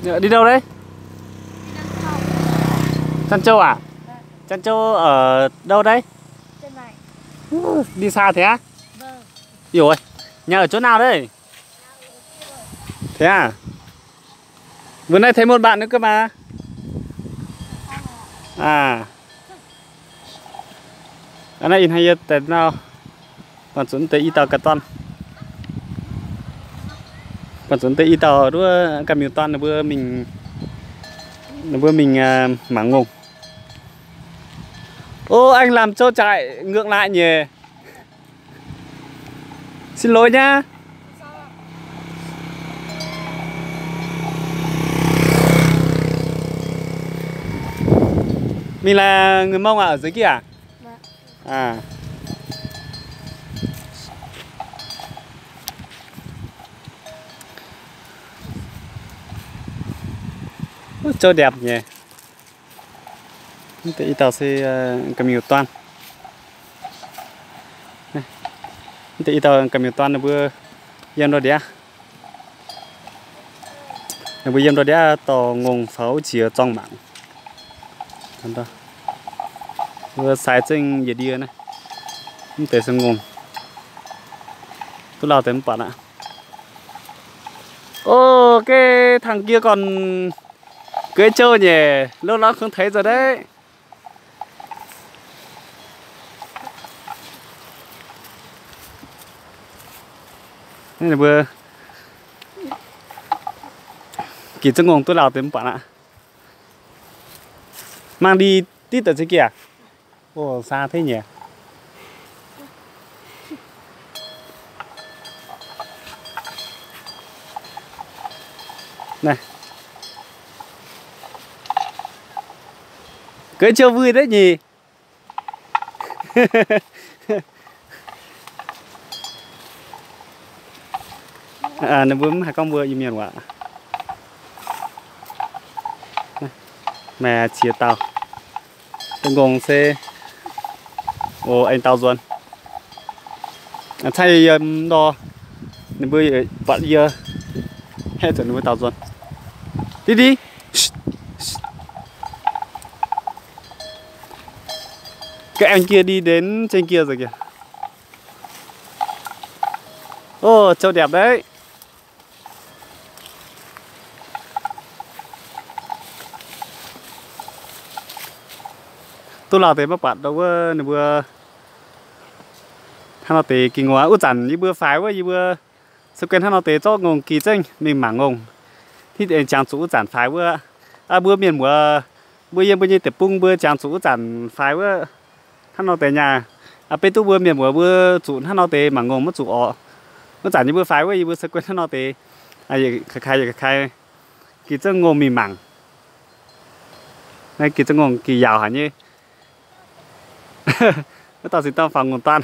Đi đâu đấy? Trăn Châu à? Trăn Châu ở đâu đấy? Đi xa thế á? Ui dồi ôi, nhà ở chỗ nào đấy? Thế à? Vừa nãy thấy một bạn nữa cơ mà. À. Hnangv naaiv ih hnoi yie deix nau, buatc zuqc deix i dauh ga'dorn, buatc zuqc deix i dauh duqv ga'miuc dorn ninh mbuo mingh, ninh mbuo mingh mangc ngongh. Ô, anh làm trâu chạy ngược lại nhỉ? Xin lỗi nhá. Mình là người Mông à, ở dưới kia à? Vâng. À. Ôi, trâu đẹp nhỉ. Mv deix i dauh se ga'miuc dorn. Mv deix i dauh ga'miuc dorn ninh mbuo yiem ndor ndiav. Ninh mbuo yiem ndor ndiav dorh ngongh faaux wuov jiex zorng mangc. Mbuo sai zengv yietc ndie naaiv. Mv deix se ngongh. Duqv lauh deix mv buatc aqv. Ô, cái thằng kia còn cưới trâu nhỉ? Lâu lắm không thấy rồi đấy. Ninh mbuo gih zengv ngongh duqv lauh deix mv buatc aqv. Mang đi tít tận trên kia à? Ồ, xa thế nhỉ? Này. Cưới chưa vui đấy nhỉ? Ninh mbuo mv haiz gorngv mbuo Iu-Mienh waac. Maaih qiex dauh. Dongh ngongh se, o, aengx daaux nzuonx. Caaiv yie yiem nor, ninh mbuo buatc yie, haeqv zuqc ninh mbuo daaux nzuonx. Đi đi. Các em kia đi đến trên kia rồi kìa. Ô, trâu đẹp đấy. Duqv lauh deix maiv buatc ndau wuov ninh mbuo hnangv nor deix gih ngongh. Wuov zanc yie mbuo faix wuov, yie mbuo se guei hnangv nor deix zorqv ngongh gih zengv mingh mangc ngongh. Hnangv jangx zuqc wuov zanc faix wuov, mbuo mienh muoz, mbuo yiem mbuo nyei deic-bung mbuo jangx zuqc wuov zanc faix wuov hnangv nor deix nyaah. Beiv duqv mbuo mienh muoz mbuo zuqc hnangv nor deix mangc ngongh maiv zuqc orqc. Wuov zanc yie mbuo faix wuov, yie mbuo se guei hnangv nor deix, yietc kaaix yietc kaaix gih zengv ngongh mingh mangc. Naaiv gih zengv ngongh gih yaauc haic nyei. Wuov dauh zinh dorn faaux ngongh dorn.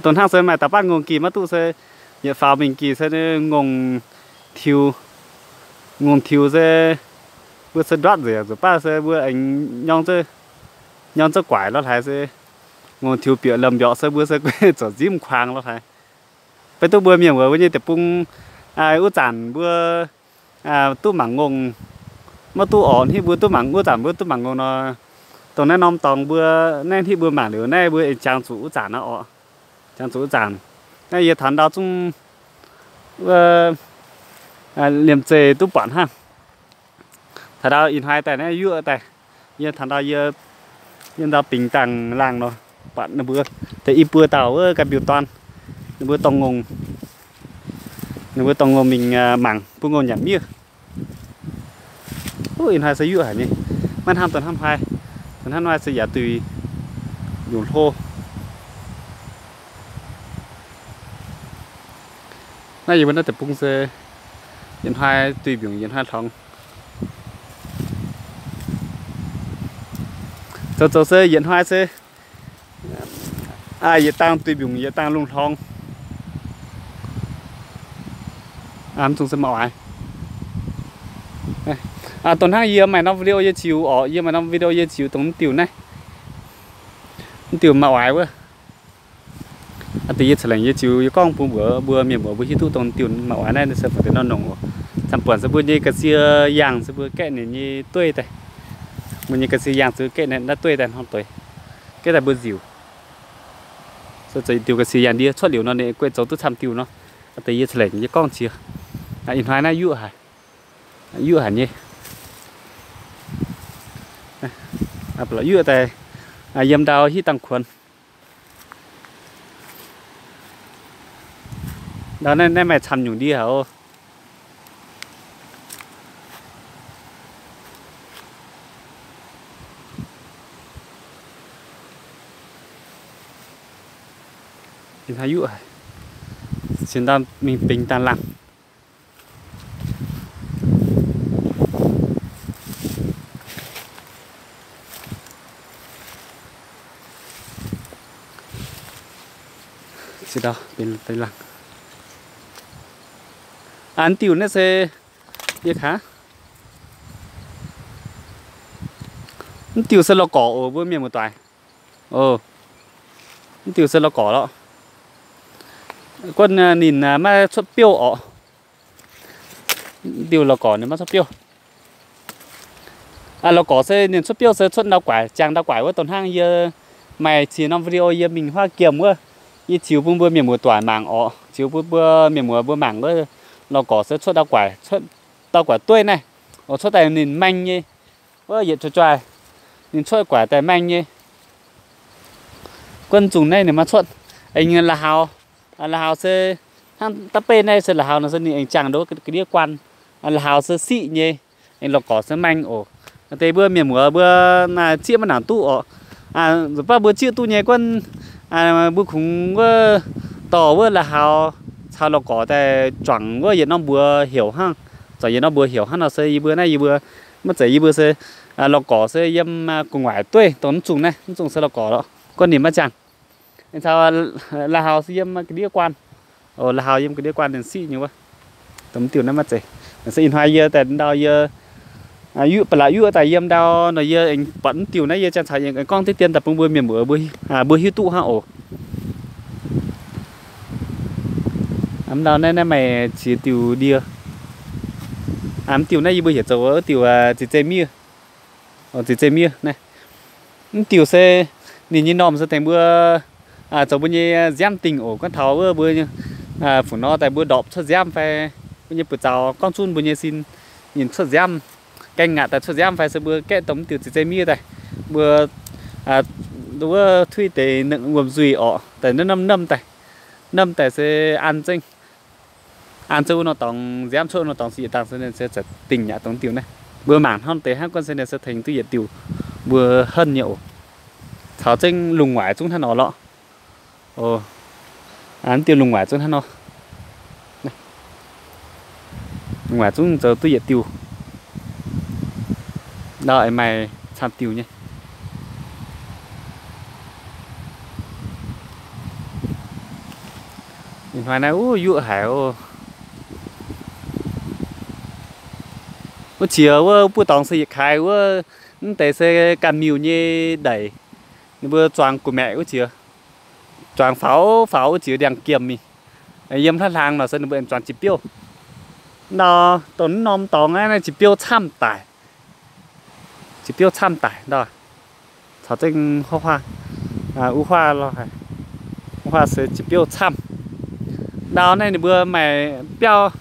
Dongh hnangv se maaih dauh baav ngongh gih maiv duqv se yietc faaux mingh gih se ngongh tiux, ngongh tiux se mbuo se nduatv nzengc zuqc baav se mbuo aengx nyorng zouv guaaic lorz hlaaix se ngongh tiux bieqc lemh mbiorqc se mbuo se guei zorc nzimv kuaang lorz hlaaix. Beiv duqv mbuo mienh muoz mbuo nyei deic-bung, wuov zanc mbuo duqv mangc ngongh maiv duqv orqc. Hnangv mbuo duqv mangc, wuov zanc mbuo duqv mangc ngongh nor, dongh naaiv norm dorngx mbuo naaiv hnangv mbuo mangc liuz naaiv mbuo aengx jangx zuqc wuov zanc aqv orqc. Jangx zuqc wuov zanc. Naaiv yie taux ndau zungv wuov liemh zeih duqv buatc hnangv. Taux ndau ih hnoi daaih naaiv yuoqv daaih, yie taux ndau yie, yie ndau bingx dangh laangh nor, buatc ninh mbuo deix i buo dauh wuov ga'mbiungc dorn, ninh mbuo dorh ngongh, ninh mbuo dorh ngongh mingh mangc bun ngongh nyanc miev. Ih hnoi se yuoqv haic nyei. Maiv hnamv dongh hnamv hnoi, dongh hnamv hnoi se yaac duih mbiungc hlo. Naaiv yie mbuo naaiv deic-bung se yietc hnoi duih mbiungc yietc hnoi hlorngx. Zoux zoux se yietc hnoi se yietc dangh duih mbiungc yietc dangh lungh hlorngx. Mv dungx se mauh oix. Dongh hnangv yie maaih norm video yie ziux orqc, yie maaih norm video yie ziux dongh mv diuh naaiv, mv diuh mauh oix wuov. Deix yie ceix lengc yie ziux yie gorngv bun mbuo, mbuo mienh muoz mbuo hiuv duqv dongh diuh mangc oix naaiv se fu'jueiv nor nongc oc. Camv-buonc se mbuo nyei ga'sie yangh se mbuo gaeqv ninh nyei dueiv daaih. Mbuo nyei ga'sie yangh se gaeqv ninh naaiv dueiv daaih hnangv doix. Gaeqv daaih mbuo nziuc. Se zoux diuh ga'sie yangh ndie cuotv liuz nor ninh guei zoux duqv camv diuh nor. Deix yie ceix lengc yie gorngv jiex. Ih hnoi naaiv yuoqv haic. Yuoqv haic nyei. Yuoqv daaih yiem ndau hitv dangh kuonx. Ndau naaiv, naaiv maaih camv nyungc ndie haic oc. Ih hnoi yuoqv haic. Cien ndau mingh bingx dangh laangh. Cien ndau bingx dangh laangh. Aa, mv diuh naaiv se, yie kaav, mv diuh se la'gorc oc, mbuo mienh muoz-doic. Oc, mv diuh se la'gorc lorqc. Guonv ninh maiv cuotv biouv orqc. Mv diuh la'gorc ninh maiv cuotv biouv. La'gorc se ninh cuotv biouv se cuotv ndau guaaic, jangx ndau guaaic wuov dongh hnangv yie maaih ziex norm video yie mingh huaav giemh wuov, yie ziux bun mbuo mienh muoz-doic mangc orqc, ziux bun mbuo mienh muoz mbuo mangc wuov, la'gorc se cuotv ndau guaaic, cuotv ndau guaaic dueiv naaiv, oc, cuotv daaih ninh maeng nyei, wuov yietc joih-joih, ninh cuotv guaaic daaih maeng nyei. Guonv zungh naaiv ninh maiv cuotv. Aengx la'haux, la'haux se hnangv da'beiv naaiv se la'haux nor se ninh aengx jangx ndau ga'ndiev guaan. La'haux se siqv nyei, aengx la'gorc se maeng oc. Deix mbuo mienh muoz mbuo zieqv maiv nangc duqv orqc. Nzunc baav mbuo zieqv duqv nyei guonv, mbuo kungx wuov dorh wuov la'haux caux la'gorc daaih juangc wuov yietc norm mbuox heuc hnangv. Zuangx yietc norm mbuox heuc hnangv nor se yie mbuo naaiv yie mbuo maiv zeiz yie mbuo se la'gorc se yiem gu'nguaaic dueiv dongh mv zungh naaiv, mv zungh se la'gorc lorqc, guonv ninh maiv jangx. Caux la'haux se yiem ga'ndiev guaan. La'haux yiem ga'ndiev guaan ninh siqv nyei wuov. Dongh mv diuh naaiv maiv zeiz. Se ih hnoi yie daaih ndau yie yuoqv ba'laqc yuoqv daaih yiem ndau nor yie aengx buatc mv diuh naaiv yie ziangh caux aengx gorngv deix dien daaih bun mbuo mienh muoz mbuo hiuv duqv hnangv oc. Mv ndau naaiv, naaiv maaih ziex diuh ndie. Mv diuh naaiv yie mbuo heuc zoux wuov diuh ziex zei miev. Ziex zei miev naaiv. Mv diuh se ninh nyei normh se tengx mbuo zoux mbuo nyei nziaamv dingh oc. Gorngv taux wuov mbuo fu'nor daaih mbuo ndorpc cuotv nziaamv fai mbuo nyei buoz-zaux gorngv zunv mbuo nyei sin, ninh cuotv nziaamv, gaeng ngaatc daaih cuotv nziaamv fai se mbuo gaeqv dongh mv diuh ziex zei miev daaih, mbuo wuov tuiv deix wuom-nzuih orqc, daaih nomv-nomv daaih, nomv daaih se an zengv. An zengv wuov norm dorngx, nziaamv cuotv wuov norm dorngx se yietc dangh se ninh se za'dingh yaac dongh diuh naaiv. Mbuo mangc hnangv deix hnangv guonv se ninh se tengx duqv yietc diuh mbuo henv nyei oc. Caux zengv lungh waaic zungv hnangv nor lorqc. Mv diuh lungh waaic zungv hnangv nor. Lungh waaic zungv zoux duqv yietc diuh. Ndau aengx maaih camv diuh nyei. Ih hnoi naaiv uv yuoqv haic oc. Wuov qiex wuov buov dorngx se yietc kaaix wuov, mv deix se ganh miuc nyei ndeic. Ninh mbuo zuangx gu'maeqc wuov qiex, zuangx faaux faaux wuov qiex ndiangx-giemh mingh. Yiem hlaav hlaang nor se ninh mbuo aengx zuangx jiex biouv. Ndau dongh naaiv norm dorngx naaiv jiex biouv camv daic. Jiex biouv camv daic ndau. Caux zengv huv huaav, uv huaav lo haic. Huv huaav se jiex biouv camv. Ndau naaiv ninh mbuo maaih biauv,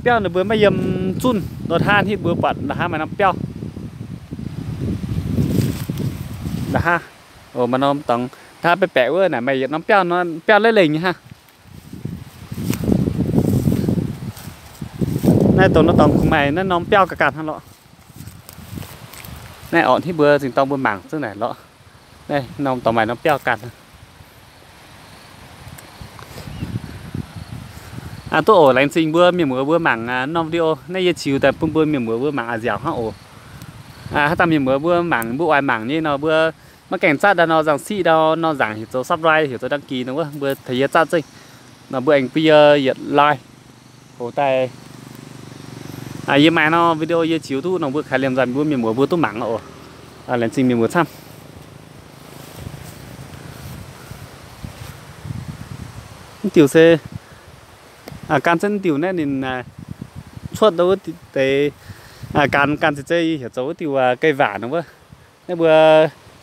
biauv ninh mbuo maiv yiem zunh, nor hnangv hitv mbuo buatc la'haav maaih norm biauv. La'haav, o, maaih norm dorngx, la'haav baeqc baeqc wuov naaic maaih yietc norm biauv, biauv laiv lengh nyei hnangv. Naaiv dongh norm dorngx kungx maaih naaiv norm biauv ganh ganh hnangv lorqc. Naaiv orqc hitv mbuo zingh dorng mbuo mangc zungv naaic lorqc. Naaiv norm dorngx maaih norm biauv ganh. Duqv oc, laengz zingh mbuo mienh muoz mbuo mangc norm video naaiv yie ziux daaih bun mbuo mienh muoz mbuo mangc a'nziaauc hnangv oc. Haaix dauh mienh muoz mbuo mangc mbuo oix mangc nyei nor mbuo maiv gaengh zatv ndau nor nzangc siqv ndau nor nzangc heuc zoux subscribe heuc zoux đăng ký nor wuov mbuo tengx yie zatv zengv. Nor mbuo aengx bun yie yietc like. Hoc daaih yie maaih norm video yie ziux duqv nor mbuo kaaix liemh nzanc mbuo mienh muoz mbuo duqv mangc oc. Laengz zingh mienh muoz camv. Diuh se gan zengv diuh naaiv ninh cuotv wuov deix, gan, gan zengv zeiv heuc zoux wuov diuh ga'waanc wuov. Naaiv mbuo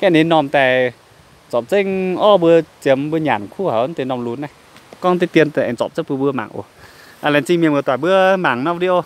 gaengh ninh normh daaih zorpc zengv orv mbuo ziemx mbuo nyanc kuv haic deix normh lunx naaiv. Gorngv deix dien aengx zorpc zengv bun mbuo mangc oc. Laengz zingh mienh muoz-doic mbuo mangc norm video.